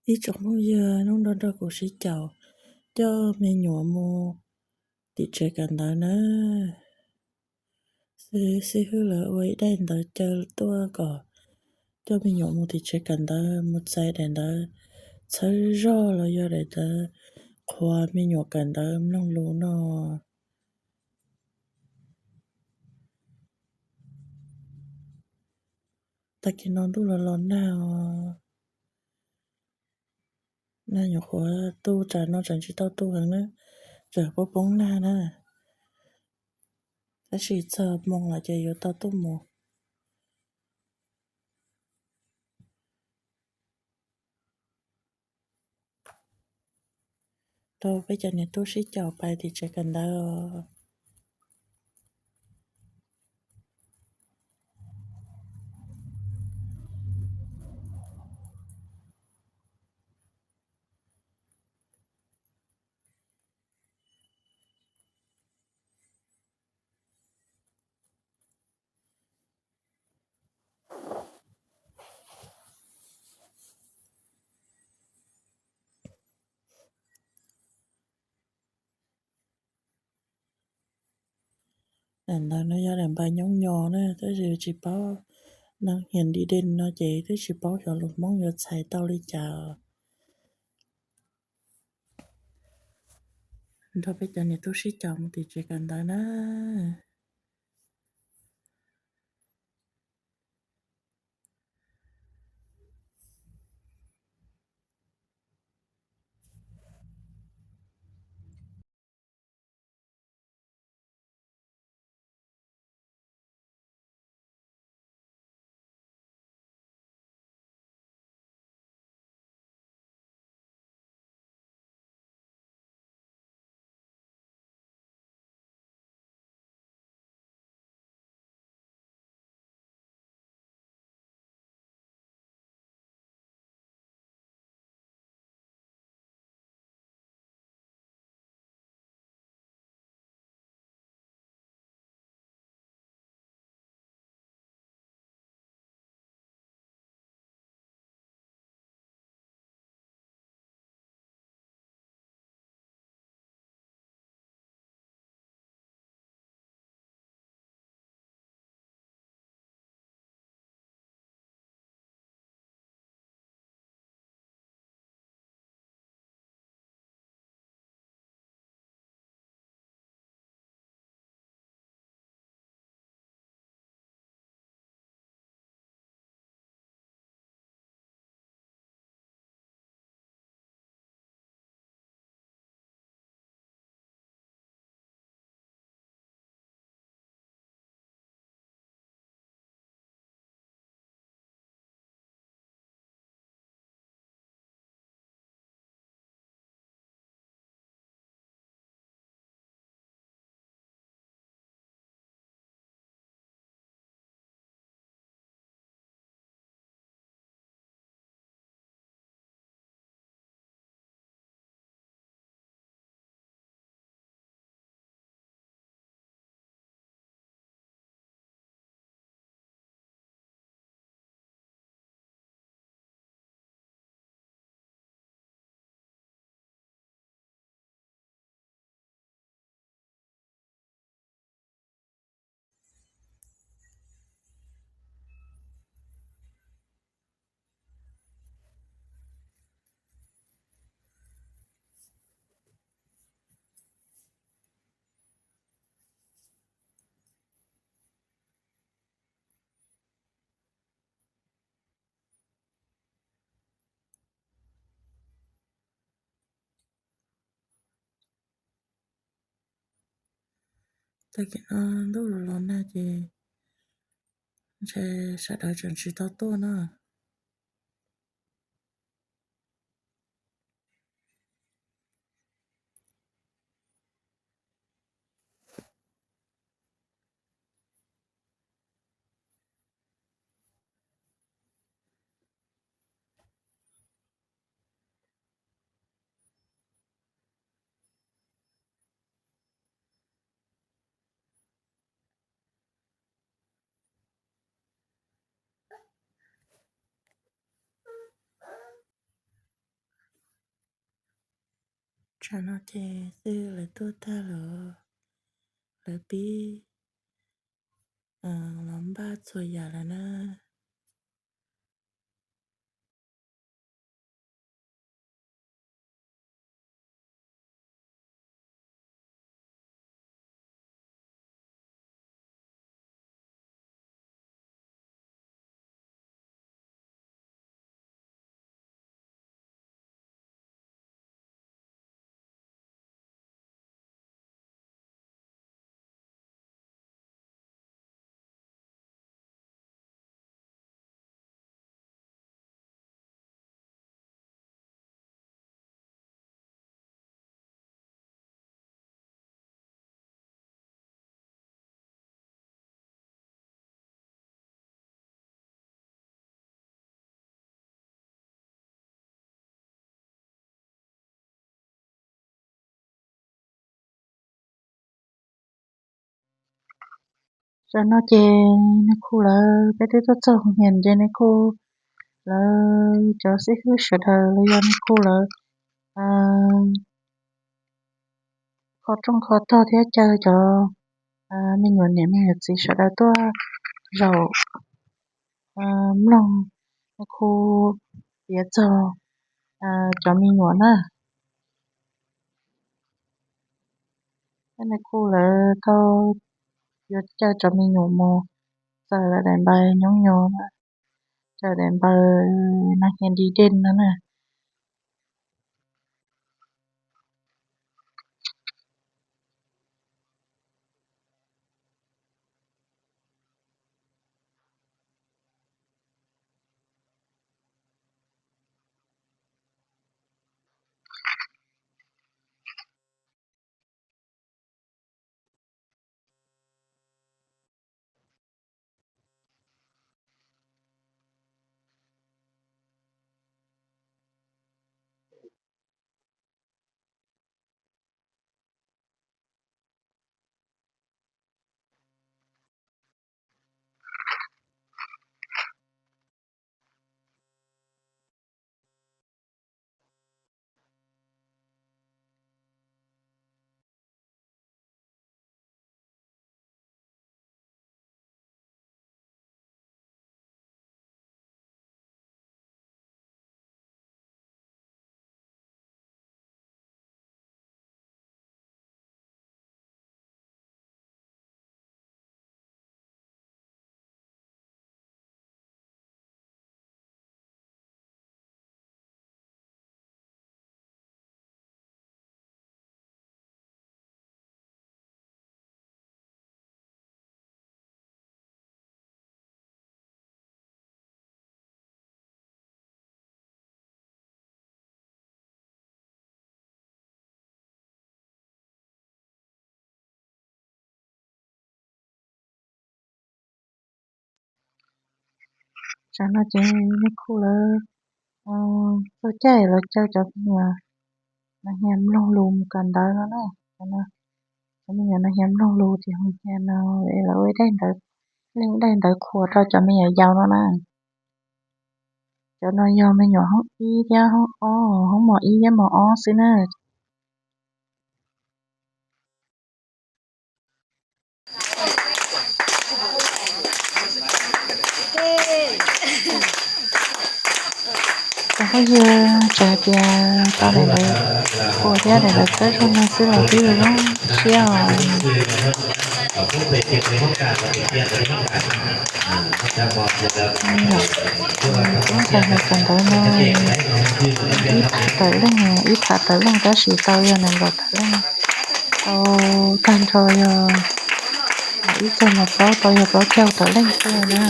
Ít trong mong giờ nông đón đo của sĩ chào cho mẹ nhổ mù. Thì trời cản đáo nơ. Sư sư hư lỡ uầy đèn đáo chờ tua cỏ. Cho mẹ nhổ mù thì trời cản đáo, một sai đèn đáo. Chớ do là do đèn đáo. Khóa mẹ nhổ cản đáo nông lù no. Ta kia non đu lo lo nào. Nà nhổ khóa tu trả non chẳng chỉ tao tu hàng nữa. Trở bố bóng na na. Ta chỉ chờ mong là chạy vô tao tu mù. Tao bây giờ nè tu sĩ chào bài thì chạy cản đáo. Đèn đỏ nó do đèn bài nhóng nhò nữa, tức là chỉ báo năng hiện đi đến nó chỉ tức chỉ báo cho lục móng cho xài tao đi chào. Đó bây giờ này tôi sẽ chọn một tỷ chỉ cần đó đó. Tao kia no đu lo lo na ce, ce sa đa chẳng chỉ tao tua na. Channel ເຈ ຊື່ລະໂຕຕາໂລ ລະປີ ອາ ລຳບາກໂຊຢາລະນະ. ເຈົ້າເນາະ ເຈ ນາຍຄູເລີຍ ໄປຕິດຕໍ່ໂຮງຮຽນເຈ ນາຍຄູເລີຍ ເຈົ້າຊິຄືຊະເດີ ລະຍານຄູເລີຍ ອາ ຂໍຕົງຂໍຕໍ່ແທ້ເຈົ້າ ອາ ແມ່ຫຍວນນີ້ ແມ່ຊິຊະເດີຕົວະ ເຈົ້າ ອາ ມອງ ນາຍຄູເປີດຈໍ ອາ ເຈົ້າແມ່ຫຍວນນະ ແມ່ນນາຍຄູເລີຍ ເຂົາຢາກເຈົ້າ ເຈົ້າແມ່ຫຍວນໝໍ ເຈົ້າລະໄດ້ໃບຍ້ອງຍໍນະ. ຈະໄດ້ເບີນັກຮຽນດີເດັ່ນນັ້ນນະ. ເຈົ້າເນາະ ເຈົ້າແມ່ຫຍວນຄູເລີຍ ເຈົ້າໃຈລະເຈົ້າ ເຈົ້າແມ່ຫຍວນ ນາງແຮມລົງລູມກັນໄດ້ແລ້ວນະ ເຈົ້າແມ່ຫຍວນ ນາງແຮມລົງລູທີ່ໂຮງຮຽນເນາະ ເອີ ລະໂອ້ຍ ໄດ້ໄດ້ ເລັ່ງໄດ້ໄດ້ຂົວເທົ່າເຈົ້າແມ່ຫຍວນເນາະນະ. ເຈົ້ານ້ອຍຍໍແມ່ຫຍວນຮ້ອງອີ້ເດ ຮ້ອງອໍ ຮ້ອງໝໍອີ້ ໝໍອໍ ຊື່ນະ. ເຈົ້າເອີຍ ເຈົ້າເອີຍ ຕາໄດ້ເລີຍ ໂອ້ ເຈົ້າໄດ້ເລີຍ ເຈົ້າຊົມມາຊື້ເຫຼົ້າຕິເລີຍເນາະ ເຊຍ. ຕ້ອງໃສ່ໃຫ້ກັນໄດ້ເນາະ ອີ່ຜາໄຕເລັ່ງ ອີ່ຜາໄຕເລັ່ງ ຕາສີເຕົາຢ່າງນັ້ນ ເບົາໄຕເລັ່ງ ເອົາການທໍ່ຢ່າ ອີ່ຈະມາເປົາເຕົາຢ່າ ເປົາແກ້ວເຕົາເລັ່ງເທື່ອນະ.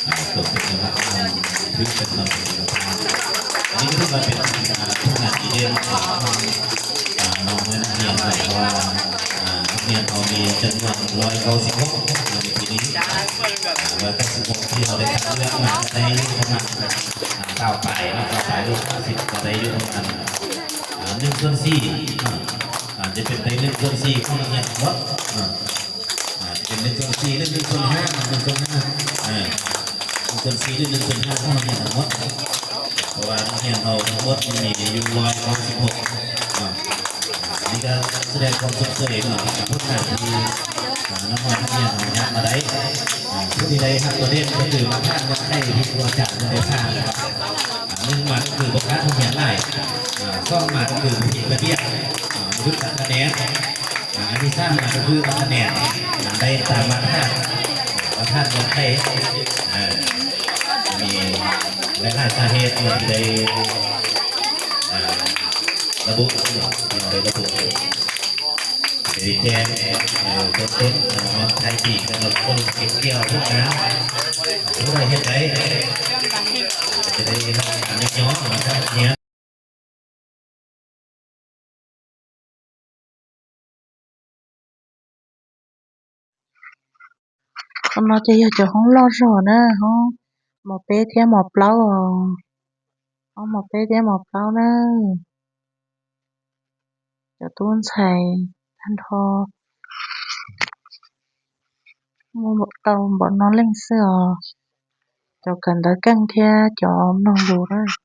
ອ່າ ຕົກເປັນຈັງຫວະ ອ່າ ຄືເປັນຕອນເປັນທາງ ອັນນີ້ຖືວ່າເປັນ ອ່າ ຜົນງານດີເດັ່ນຂອງ ອ່າ ນ້ອງນັກຮຽນ ເພາະວ່າ ອ່າ ນັກຮຽນເຮົາມີຈຳນວນໜຶ່ງຮ້ອຍເກົ້າສິບຫົກໃນປີນີ້ ອ່າ ໜຶ່ງຮ້ອຍເກົ້າສິບຫົກທີ່ເຮົາໄດ້ຄັດເລືອກມາ ກໍໄດ້ຢູ່ປະມານ ອ່າ ຊາວປາຍເນາະ ຊາວປາຍ ຫຼື ຫ້າສິບ ກໍໄດ້ຢູ່ປະມານ ອ່າ ໜຶ່ງສ່ວນສີ່ເນາະ ອ່າ ຈະເປັນໄປໜຶ່ງສ່ວນສີ່ຂອງນັກຮຽນທັງໝົດເນາະ ອາ ຈະເປັນໜຶ່ງສ່ວນສີ່ ຫຼື ໜຶ່ງສ່ວນຫ້າ ໜຶ່ງສ່ວນຫ້າ ອາ ໜຶ່ງສ່ວນສີ່ ຫຼື ໜຶ່ງສ່ວນຫ້າຂອງນັກຮຽນທັງໝົດ ເພາະວ່ານັກຮຽນເຮົາທັງໝົດມີຢູ່ຮ້ອຍຫົກສິບຫົກເນາະ. ອັນນີ້ກໍສະແດງຄວາມຊົມເຊີຍເນາະ ຜົນງານທີ່ ອາ ນ້ອງໆນັກຮຽນເຮົາຍາດມາໄດ້ ອາ ຜູ້ທີ່ໄດ້ຮັບໂດດເດັ່ນກໍຄືມາຜ່ານເງື່ອນໄຂທີ່ຄູອາຈານເພິ່ນໄດ້ສ້າງ ໜຶ່ງມາກໍຄືບໍ່ຂາດໂຮງຮຽນຫຼາຍ ອາ ສອງມາກໍຄືບໍ່ຜິດລະບຽບ ອາ ຫຼຸດຕັດຄະແນນ ອາ ອັນທີສາມມາກໍຄືເອົາຄະແນນ ອາ ໄດ້ຕາມມາດຕະຖານ ມາດຕະຖານເງື່ອນໄຂ ອາ ມີຫຼາຍໆສາເຫດທີ່ໄດ້ ອາ ລະບຸ ທີ່ເຮົາໄດ້ລະບຸ ໄດ້ແຈ້ງ ເອີ ເບື້ອງຕົ້ນເນາະ ໄທປີ ແລ້ວກໍຄົນເກັບກ່ຽວພວກນັ້ນ ຜູ້ໃດເຮັດໄດ້ ຈະໄດ້ຮັບການຍົກຍ້ອງເນາະ ຈາກນັກຮຽນ. ຄຳເຮົາຈະຢາກຈະຮ້ອງຫຼໍ່ເນາະ ຮ້ອງໝໍເປ້ແທ້ໝໍເປົ່າ ຮ້ອງໝໍເປ້ແທ້ໝໍເປົ່າເນາະ ເຈົ້າຕູນໄຊ ທ່ານທໍ່ ໝໍເກົ່າ ບໍ່ນອນເລັ່ງເສືອ ເຈົ້າກັນດາແກ້ງແທ້ ຈອມໜອງດູເນາະ.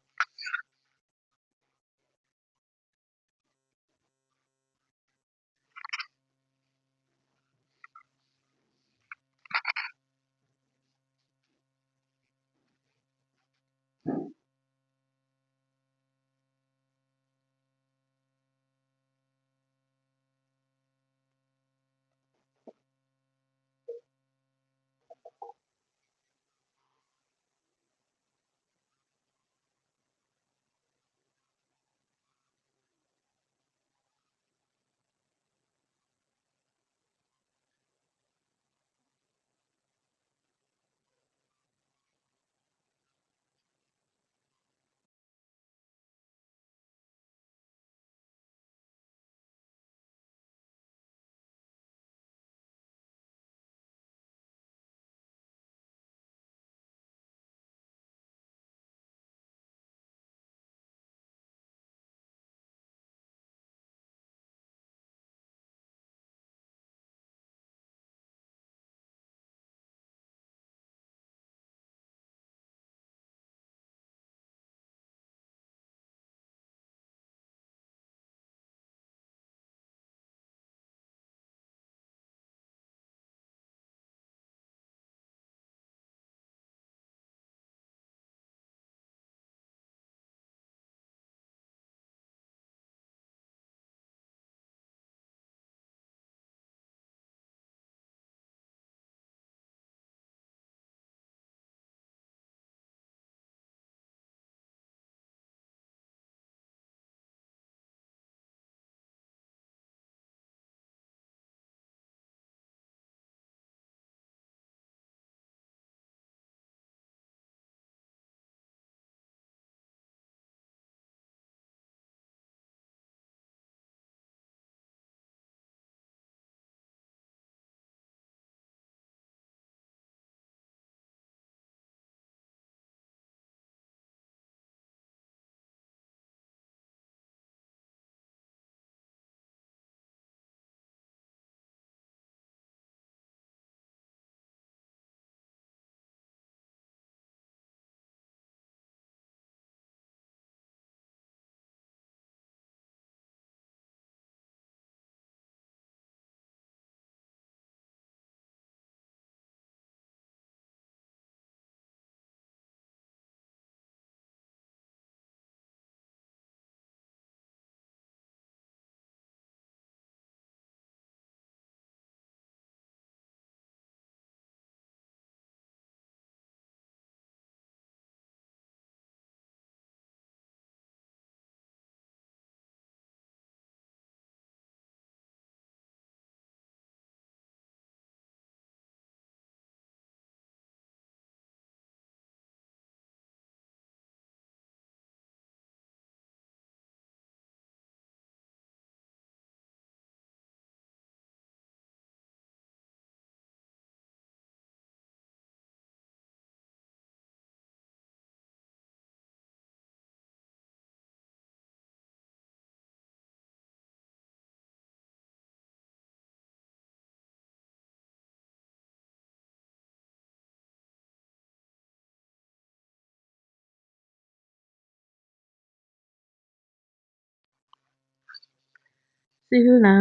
Sư hứa lợ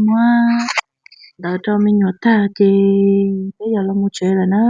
mua đỡ cho mình một tờ thì bây giờ là một triệu rồi đó.